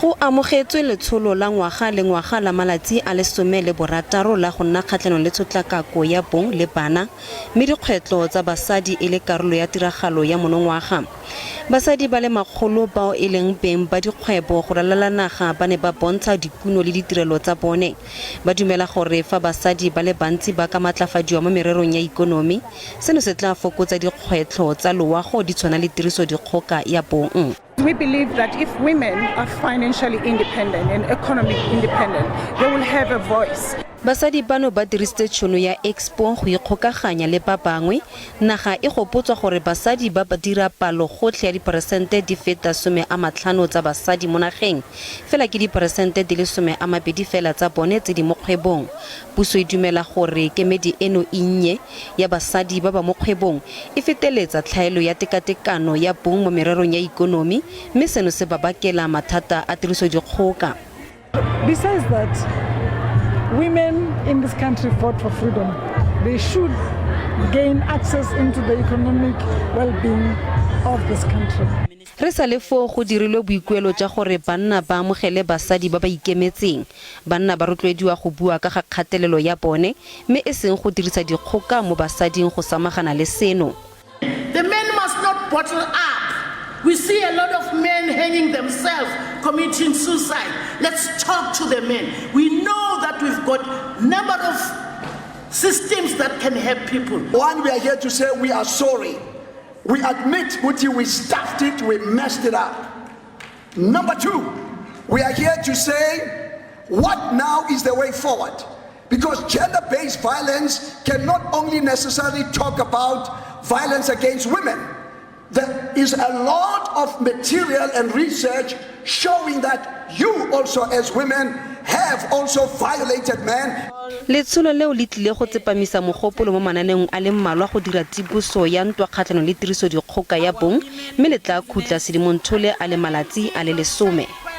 Go amogetswe letsholo la ngwaga le ngwaga la malatsi a le 16 la go nna kgatlhanong le tshotlakako ya bong le bana, mme dikgwetlho tsa basadi e le karolo ya tiragalo ya monongwaga. Basadi ba le makgolo bao e leng beng ba dikgwebo go ralala naga ba ne ba bontsha dikuno le ditirelo tsa bone. Ba dumela gore fa basadi ba le bantsi ba ka matlafadiwa mo mererong ya ikonomi, seno se tla fokotsa dikgwetlho tsa loago di tshwana le tirisodikgoka ya bong. We believe that if women are financially independent and economic independent, they will have a voice. Basadi bano ba dirisitse tšhono ya Expo go ikgokaganya le ba bangwe. Naga e gopotswa gore basadi ba dira palo gotlhe ya diperesente di feta 50 tsa basadi mo nageng, fela ke diperesente di le 20 fela tsa bone tse di mo kgwebong. Puso e dumela gore kemedi eno e nnye ya basadi ba ba mo kgwebong e feteletsa tlhaelo ya tekatekano ya bong mo mererong ya ikonomi mme seno se ba bakela mathata a tirisodikgoka. Besides that, women in this country fought for freedom. They should gain access into the economic well-being of this country. Re sa le foo go dirilwe boikuelo ja gore banna ba amogele basadi ba ba ikemetseng. Banna ba rotloediwa go bua ka ga kgatelelo ya bone mme e seng go dirisa dikgoka mo basading go samagana le seno. The men must not bottle up. We see a lot of men hanging themselves, committing suicide. Let's talk to the men. We know that we've got number of systems that can help people. One, we are here to say we are sorry. We admit ukuthi we stuffed it, we messed it up. Number two, we are here to say what now is the way forward? Because gender-based violence cannot only necessarily talk about violence against women. There is a lot of material and research showing that you also as women have also violated men. Letsholo leo le tlile go tsepamisa mogopolo mo mananeong a le mmalwa go dira tsiboso ya ntwa kgatlhanong le tirisodikgoka ya bong mme le tla khutla Sedimonthole a le malatsi a le 10.